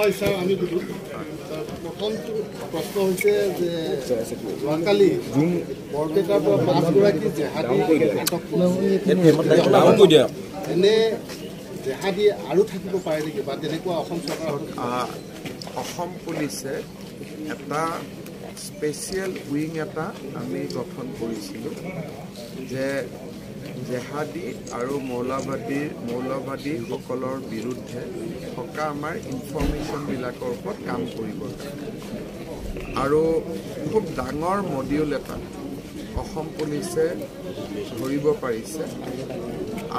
হয় ছাৰ, আমি প্ৰথমটো প্ৰশ্ন হৈছে যে যোৱাকালি বৰপেটাৰ পৰা 5গৰাকী জেহাদী আটক কৰিছে, এনে জেহাদী আৰু থাকিব পাৰে নেকি বা তেনেকুৱা অসম চৰকাৰৰ? অসম পুলিচে এটা স্পেচিয়েল উইং এটা আমি গঠন কৰিছিলোঁ যে জেহাদী আৰু মৌলবাদীসকলৰ বিৰুদ্ধে থকা আমাৰ ইনফৰ্মেশ্যনবিলাকৰ ওপৰত কাম কৰিবৰ কাৰণে। আৰু খুব ডাঙৰ মডিউল এটা অসম পুলিচে ধৰিব পাৰিছে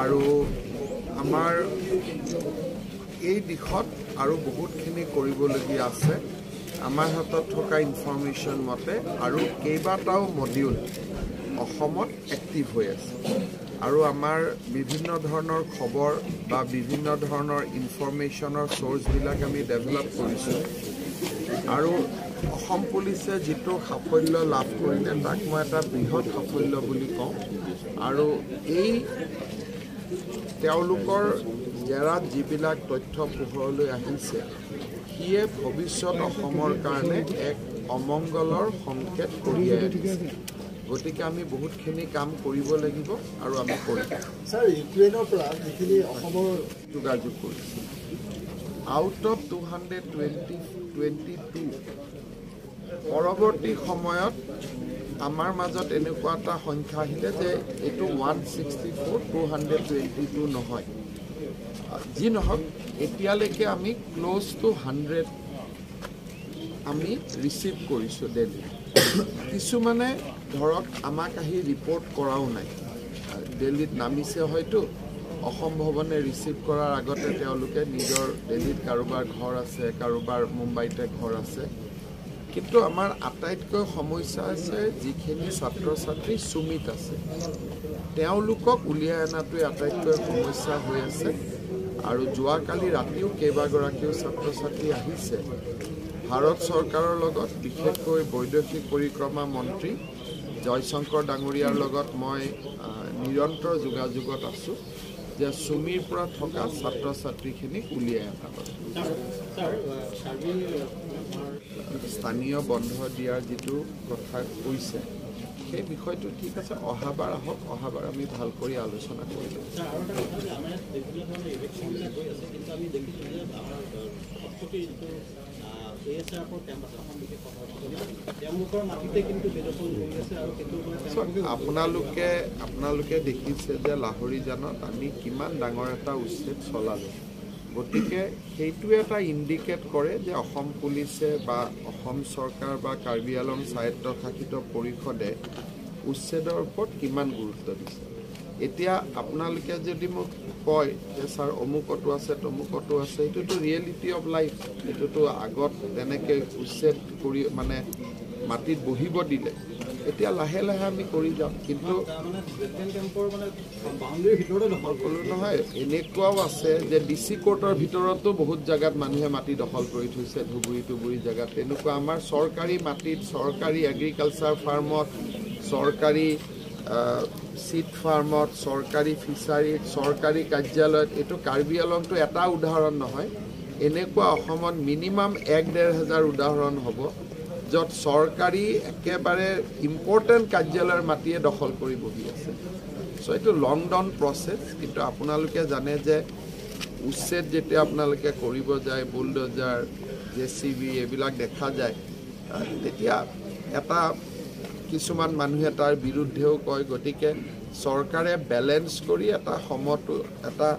আৰু আমাৰ এই দিশত আৰু বহুতখিনি কৰিবলগীয়া আছে। আমাৰ হাতত থকা ইনফৰ্মেশ্যন মতে আৰু কেইবাটাও মডিউল অসমত এক্টিভ হৈ আছে আৰু আমাৰ বিভিন্ন ধৰণৰ খবৰ বা বিভিন্ন ধৰণৰ ইনফৰ্মেশ্যনৰ চ'ৰ্চবিলাক আমি ডেভেলপ কৰিছোঁ। আৰু অসম পুলিচে যিটো সাফল্য লাভ কৰিলে তাক মই এটা বৃহৎ সাফল্য বুলি কওঁ। আৰু এই তেওঁলোকৰ জেৰাত যিবিলাক তথ্য পোহৰলৈ আহিছে সিয়ে ভৱিষ্যত অসমৰ কাৰণে এক অমংগলৰ সংকেত কঢ়িয়াই আনিছে। গতিকে আমি বহুতখিনি কাম কৰিব লাগিব আৰু আমি কৰিম। ছাৰ, ইউক্ৰেইনৰ পৰা যিখিনি অসমৰ যোগাযোগ কৰিছে, আউট অফ 222 পৰৱৰ্তী সময়ত আমাৰ মাজত এনেকুৱা এটা সংখ্যা আহিলে যে এইটো 164, 222 নহয়। যি নহওক, এতিয়ালৈকে আমি ক্ল'জ টু 100 আমি ৰিচিভ কৰিছোঁ দিল্লীত। কিছুমানে ধৰক আমাক আহি ৰিপৰ্ট কৰাও নাই, দিল্লীত নামিছে, হয়তো অসম ভৱনে ৰিচিভ কৰাৰ আগতে তেওঁলোকে নিজৰ দিল্লীত কাৰোবাৰ ঘৰ আছে, কাৰোবাৰ মুম্বাইতে ঘৰ আছে। কিন্তু আমাৰ আটাইতকৈ সমস্যা আছে যিখিনি ছাত্ৰ ছাত্ৰী চুমিত আছে, তেওঁলোকক উলিয়াই অনাটোৱে আটাইতকৈ সমস্যা হৈ আছে। আৰু যোৱাকালি ৰাতিও কেইবাগৰাকীও ছাত্ৰ ছাত্ৰী আহিছে। ভাৰত চৰকাৰৰ লগত, বিশেষকৈ বৈদেশিক পৰিক্ৰমা মন্ত্ৰী জয়শংকৰ ডাঙৰীয়াৰ লগত মই নিৰন্তৰ যোগাযোগত আছোঁ যে চুমিৰ পৰা থকা ছাত্ৰ ছাত্ৰীখিনিক উলিয়াই অনা বাবে। স্থানীয় বন্ধ দিয়াৰ যিটো কথা কৈছে সেই বিষয়টো ঠিক আছে, অহাবাৰ আহক, অহাবাৰ আমি ভাল কৰি আলোচনা কৰিম। আপোনালোকে দেখিছে যে লাহৰীজানত আমি কিমান ডাঙৰ এটা উচ্ছেদ চলালোঁ। গতিকে সেইটোৱে এটা ইণ্ডিকেট কৰে যে অসম পুলিচে বা অসম চৰকাৰ বা কাৰ্বি আংলং স্বায়ত্তশাসিত পৰিষদে উচ্ছেদৰ ওপৰত কিমান গুৰুত্ব দিছে। এতিয়া আপোনালোকে যদি মোক কয় যে ছাৰ অমুকতো আছে তমুকতো আছে, এইটোতো ৰিয়েলিটি অফ লাইফ। এইটোতো আগত তেনেকৈ উচ্ছেদ কৰি মানে মাটিত বহিব দিলে, এতিয়া লাহে লাহে আমি কৰি যাম। কিন্তু ক'লো নহয়, এনেকুৱাও আছে যে ডি চি কোৰ্টৰ ভিতৰতো বহুত জেগাত মানুহে মাটি দখল কৰি থৈছে, ধুবুৰী টুবুৰী জেগাত। তেনেকুৱা আমাৰ চৰকাৰী মাটিত, চৰকাৰী এগ্ৰিকালচাৰ ফাৰ্মত, চৰকাৰী চিড ফাৰ্মত, চৰকাৰী ফিচাৰীত, চৰকাৰী কাৰ্যালয়ত, এইটো কাৰ্বি আংলংটো এটা উদাহৰণ নহয়, এনেকুৱা অসমত মিনিমাম 1-1.5 হাজাৰ উদাহৰণ হ'ব য'ত চৰকাৰী একেবাৰে ইম্পৰ্টেণ্ট কাৰ্যালয়ৰ মাটিয়ে দখল কৰি বহি আছে। চ' এইটো লং ডাউন প্ৰচেছ। কিন্তু আপোনালোকে জানে যে উচ্ছেদ যেতিয়া আপোনালোকে কৰিব যায়, বুলডজাৰ, জেচিবি এইবিলাক দেখা যায়, তেতিয়া এটা কিছুমান মানুহে তাৰ বিৰুদ্ধেও কয়। গতিকে চৰকাৰে বেলেঞ্চ কৰি এটা সমতো এটা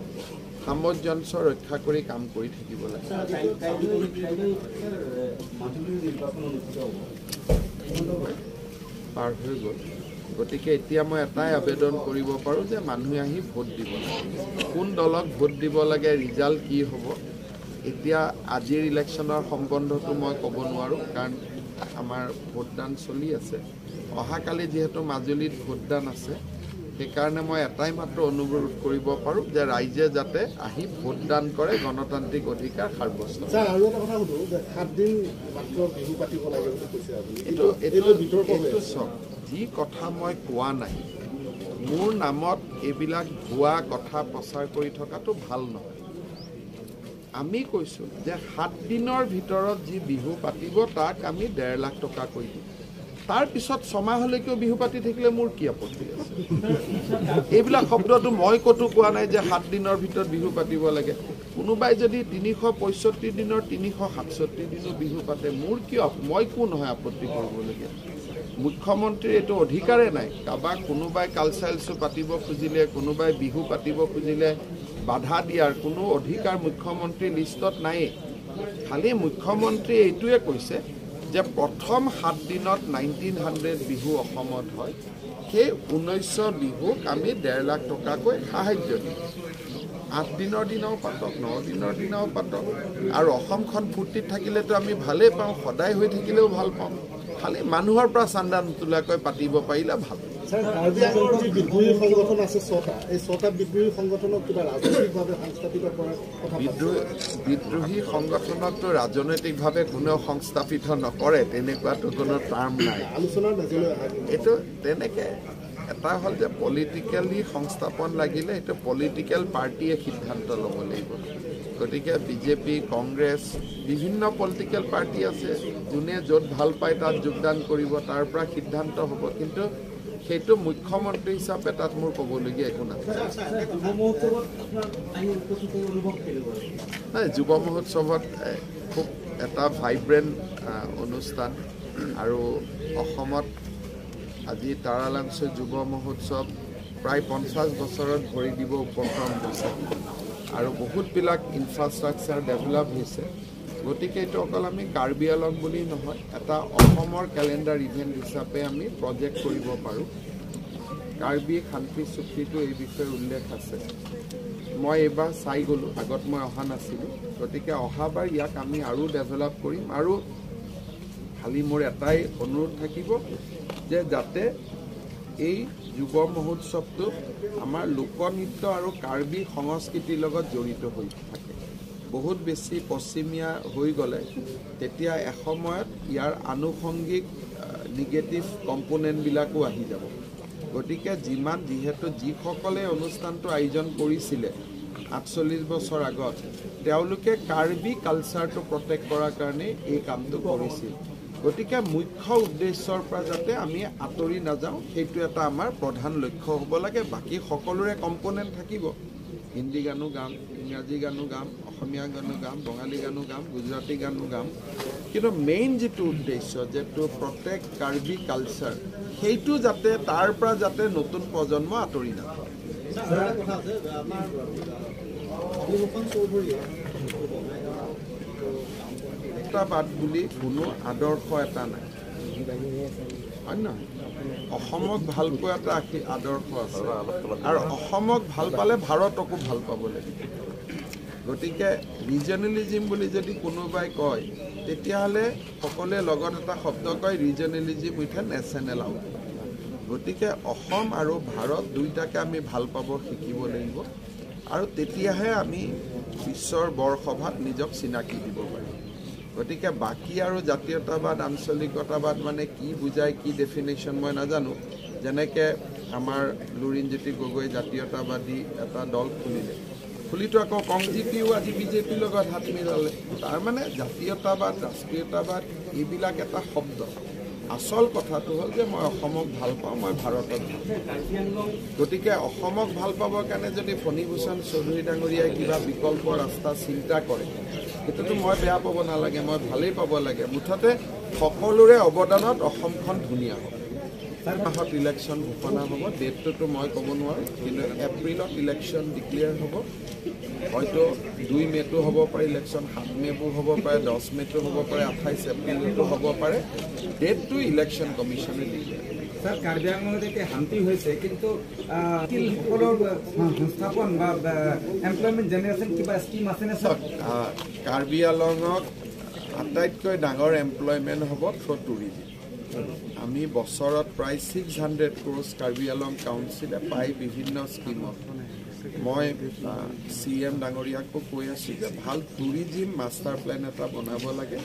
সামঞ্জস্য ৰক্ষা কৰি কাম কৰি থাকিব লাগে। পাৰ হৈ গ'ল। গতিকে এতিয়া মই এটাই আবেদন কৰিব পাৰোঁ যে মানুহে আহি ভোট দিব লাগে, কোন দলক ভোট দিব লাগে, ৰিজাল্ট কি হ'ব এতিয়া আজিৰ ইলেকশ্যনৰ সম্বন্ধটো মই ক'ব নোৱাৰোঁ, কাৰণ আমাৰ ভোটদান চলি আছে। অহাকালি যিহেতু মাজুলীত ভোটদান আছে, সেইকাৰণে মই এটাই মাত্ৰ অনুৰোধ কৰিব পাৰোঁ যে ৰাইজে যাতে আহি ভোটদান কৰে, গণতান্ত্ৰিক অধিকাৰ সাব্যস্ত। এইটো চাওক, যি কথা মই কোৱা নাই, মোৰ নামত এইবিলাক ভুৱা কথা প্ৰচাৰ কৰি থকাটো ভাল নহয়। আমি কৈছোঁ যে 7 দিনৰ ভিতৰত যি বিহু পাতিব তাক আমি 1.5 লাখ টকা কৰি দিম। তাৰপিছত ছমাহলৈকেও বিহু পাতি থাকিলে মোৰ কি আপত্তি আছে? এইবিলাক শব্দটো মই ক'তো কোৱা নাই যে 7 দিনৰ ভিতৰত বিহু পাতিব লাগে। কোনোবাই যদি 365 দিনৰ 367 দিনো বিহু পাতে, মোৰ কিয়, মই কোন হয় আপত্তি কৰিবলগীয়া? মুখ্যমন্ত্ৰীৰ এইটো অধিকাৰে নাই। কাৰোবাক কোনোবাই কালচাৰেল শ্ব' পাতিব খুজিলে, কোনোবাই বিহু পাতিব খুজিলে বাধা দিয়াৰ কোনো অধিকাৰ মুখ্যমন্ত্ৰীৰ লিষ্টত নায়েই। খালি মুখ্যমন্ত্ৰীয়ে এইটোৱে কৈছে যে প্ৰথম 7 দিনত 1900 বিহু অসমত হয়, সেই 1900 বিহুক আমি 1.5 লাখ টকাকৈ সাহায্য দিম। 8 দিনৰ দিনাও পাতক, 9 দিনৰ দিনাও পাতক। আৰু অসমখন ফূৰ্তিত থাকিলেতো আমি ভালেই পাওঁ, সদায় হৈ থাকিলেও ভাল পাওঁ। খালি মানুহৰ পৰা চান্দা নোতোলাকৈ পাতিব পাৰিলে ভাল। বিদ্ৰোহী সংগঠনকতো ৰাজনৈতিকভাৱে কোনেও সংস্থাপিত নকৰে, তেনেকুৱাতো কোনো টাৰ্ম নাই। এইটো তেনেকৈ এটা হ'ল যে পলিটিকেলি সংস্থাপন লাগিলে এইটো পলিটিকেল পাৰ্টীয়ে সিদ্ধান্ত ল'ব লাগিব। গতিকে বিজেপি, কংগ্ৰেছ, বিভিন্ন পলিটিকেল পাৰ্টি আছে, যোনে য'ত ভাল পায় তাত যোগদান কৰিব, তাৰ পৰা সিদ্ধান্ত হ'ব। কিন্তু সেইটো মুখ্যমন্ত্ৰী হিচাপে তাত মোৰ ক'বলগীয়া একো নাথাকে। নাই, যুৱ মহোৎসৱত খুব এটা ভাইব্ৰেণ্ট অনুষ্ঠান আৰু অসমত আজি তাৰালাংচু যুৱ মহোৎসৱ প্ৰায় 50 বছৰত ভৰি দিব উপক্ৰম হৈছে আৰু বহুতবিলাক ইনফ্ৰাষ্ট্ৰাকচাৰ ডেভেলপ হৈছে। গতিকে এইটো অকল আমি কাৰ্বি আলং বুলি নহয়, এটা অসমৰ কেলেণ্ডাৰ ইভেণ্ট হিচাপে আমি প্ৰজেক্ট কৰিব পাৰোঁ। কাৰ্বি শান্তি চুক্তিটো এই বিষয়ে উল্লেখ আছে। মই এইবাৰ চাই গ'লোঁ, আগত মই অহা নাছিলোঁ। গতিকে অহাবাৰ ইয়াক আমি আৰু ডেভেলপ কৰিম। আৰু খালি মোৰ এটাই অনুৰোধ থাকিব যে যাতে এই যুৱ মহোৎসৱটো আমাৰ লোকনৃত্য আৰু কাৰ্বি সংস্কৃতিৰ লগত জড়িত হৈ থাকে। বহুত বেছি পশ্চিমীয়া হৈ গ'লে তেতিয়া এসময়ত ইয়াৰ আনুষংগিক নিগেটিভ কম্পনেণ্টবিলাকো আহি যাব। গতিকে যিহেতু যিসকলে অনুষ্ঠানটো আয়োজন কৰিছিলে 48 বছৰ আগত, তেওঁলোকে কাৰ্বি কালচাৰটো প্ৰটেক্ট কৰাৰ কাৰণে এই কামটো কৰিছিল। গতিকে মুখ্য উদ্দেশ্যৰ পৰা যাতে আমি আঁতৰি নাযাওঁ, সেইটো এটা আমাৰ প্ৰধান লক্ষ্য হ'ব লাগে। বাকী সকলোৰে কম্পনেণ্ট থাকিব, হিন্দী গানো গাম, ইংৰাজী গানো গাম, অসমীয়া গানো গাম, বঙালী গানো গাম, গুজৰাটী গানো গাম, কিন্তু মেইন যিটো উদ্দেশ্য যে টু প্ৰটেক্ট কাৰ্বি কালচাৰ, সেইটো যাতে তাৰ পৰা যাতে নতুন প্ৰজন্ম আঁতৰি নাযায়। বাদ বুলি কোনো আদৰ্শ এটা নাই, হয় নহয়? অসমক ভাল পোৱা এটা আদৰ্শ আছে আৰু অসমক ভাল পালে ভাৰতকো ভাল পাব লাগিব। গতিকে ৰিজনেলিজিম বুলি যদি কোনোবাই কয়, তেতিয়াহ'লে সকলোৱে লগত এটা শব্দ কয়, regionalism with a national out. গতিকে অসম আৰু ভাৰত দুইটাকে আমি ভাল পাব শিকিব লাগিব আৰু তেতিয়াহে আমি বিশ্বৰ বৰসভাত নিজক চিনাকি দিব পাৰিম। গতিকে বাকী আৰু জাতীয়তাবাদ, আঞ্চলিকতাবাদ মানে কি বুজায়, কি ডেফিনেশ্যন মই নাজানো। যেনেকৈ আমাৰ লুৰিণজ্যোতি গগৈ জাতীয়তাবাদী এটা দল খুলিলে, খুলিতো আকৌ কংজিপিও আজি বিজেপিৰ লগত হাত মিলালে। তাৰমানে জাতীয়তাবাদ, ৰাষ্ট্ৰীয়তাবাদ এইবিলাক এটা শব্দ। আচল কথাটো হ'ল যে মই অসমক ভাল পাওঁ, মই ভাৰতক ভাল পাওঁ। গতিকে অসমক ভাল পাবৰ কাৰণে যদি ফণীভূষণ চৌধুৰী ডাঙৰীয়াই কিবা বিকল্প ৰাস্তা চিন্তা কৰে, সেইটোতো মই বেয়া পাব নালাগে, মই ভালেই পাব লাগে। মুঠতে সকলোৰে অৱদানত অসমখন ধুনীয়া হ'ব। মাহত ইলেকশ্যন ঘোষণা হ'ব, ডেটটোতো মই ক'ব নোৱাৰোঁ, কিন্তু এপ্ৰিলত ইলেকশ্যন ডিক্লেয়াৰ হ'ব। হয়তো 2 মে'টো হ'ব পাৰে ইলেকশ্যন, 7 মে'টো হ'ব পাৰে, 10 মে'টো হ'ব পাৰে, 28 এপ্ৰিলতো হ'ব পাৰে। ডেটটো ইলেকশ্যন কমিশ্যনে ডিক্লেয়াৰ। স্যাৰ, কাৰ্বি আংলঙত এতিয়া শান্তি হৈছে, কিন্তু স্কিলসকলৰ সংস্থাপন বা এমপ্লয়মেণ্ট জেনেৰেশ্যন কিবা স্কিম আছেনে স্যাৰ? কাৰ্বি আংলঙত আটাইতকৈ ডাঙৰ এমপ্লয়মেণ্ট হ'ব থ্ৰু টুৰিজিম। আমি বছৰত প্ৰায় 600 ক্ৰ'ৰ্ছ কাৰ্বি আংলং কাউন্সিলে পায় বিভিন্ন স্কিমত। মই চি এম ডাঙৰীয়াকো কৈ আছোঁ যে ভাল টুৰিজিম মাষ্টাৰ প্লেন এটা বনাব লাগে,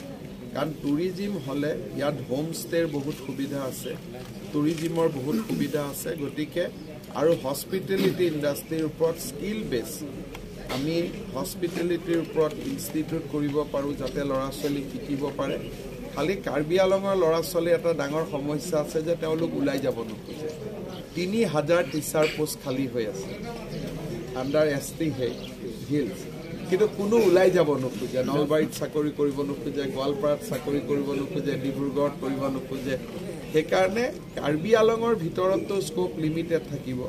কাৰণ টুৰিজিম হ'লে ইয়াত হোমষ্টেৰ বহুত সুবিধা আছে, টুৰিজিমৰ বহুত সুবিধা আছে। গতিকে আৰু হস্পিটেলিটি ইণ্ডাষ্ট্ৰীৰ ওপৰত স্কিল বেছ আমি হস্পিটেলিটিৰ ওপৰত ইনষ্টিটিউট কৰিব পাৰোঁ যাতে ল'ৰা ছোৱালী শিকিব পাৰে। খালি কাৰ্বি আলঙৰ ল'ৰা ছোৱালীৰ এটা ডাঙৰ সমস্যা আছে যে তেওঁলোক ওলাই যাব নোখোজে। 3000 টিচাৰ পোষ্ট খালী হৈ আছে আণ্ডাৰ এছ টি হিলছ, কিন্তু কোনো ওলাই যাব নোখোজে। নলবাৰীত চাকৰি কৰিব নোখোজে, গোৱালপাৰাত চাকৰি কৰিব নোখোজে, ডিব্ৰুগড়ত কৰিব নোখোজে। সেইকাৰণে কাৰ্বি আলঙৰ ভিতৰততো স্ক'প লিমিটেড থাকিব।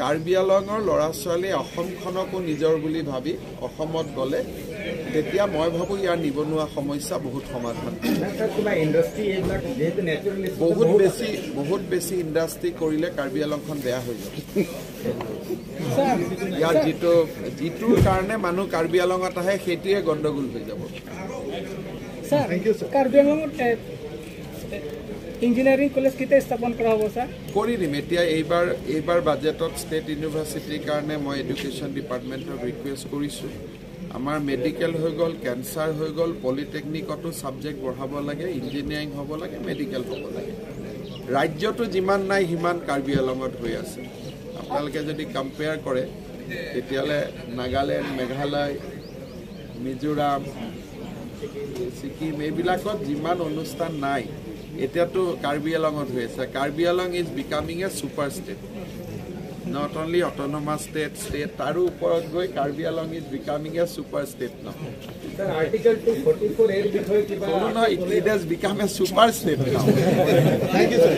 কাৰ্বি আলঙৰ ল'ৰা ছোৱালীয়ে অসমখনকো নিজৰ বুলি ভাবি অসমত গ'লে তেতিয়া মই ভাবোঁ ইয়াৰ নিবনুৱা সমস্যা বহুত সমাধান। বহুত বেছি ইণ্ডাষ্ট্ৰি কৰিলে কাৰ্বি আলংখন বেয়া হৈ যাব। ইয়াত যিটোৰ কাৰণে মানুহ কাৰ্বি আলঙত আহে সেইটোৱে গণ্ডগোল হৈ যাব। কাৰ্বি আলঙত ইঞ্জিনিয়াৰিং কলেজ কেতিয়া স্থাপন কৰা হ'ব ছাৰ? কৰি দিম। এতিয়া এইবাৰ বাজেটত ষ্টেট ইউনিভাৰ্চিটিৰ কাৰণে মই এডুকেশ্যন ডিপাৰ্টমেণ্টক ৰিকুৱেষ্ট কৰিছোঁ। আমাৰ মেডিকেল হৈ গ'ল, কেঞ্চাৰ হৈ গ'ল, পলিটেকনিকতো ছাবজেক্ট বঢ়াব লাগে, ইঞ্জিনিয়াৰিং হ'ব লাগে, মেডিকেল হ'ব লাগে। ৰাজ্যতো যিমান নাই সিমান কাৰ্বি আলঙত হৈ আছে। আপোনালোকে যদি কম্পেয়াৰ কৰে তেতিয়াহ'লে নাগালেণ্ড, মেঘালয়, মিজোৰাম, ছিকিম এইবিলাকত যিমান অনুষ্ঠান নাই এতিয়াতো কাৰ্বি আলঙত হৈ আছে। Karbi Anglong is becoming a super state, not only autonomous state, তাৰো ওপৰত গৈ Karbi Anglong is becoming a super state. নহয়, it has become a super state. Thank you sir.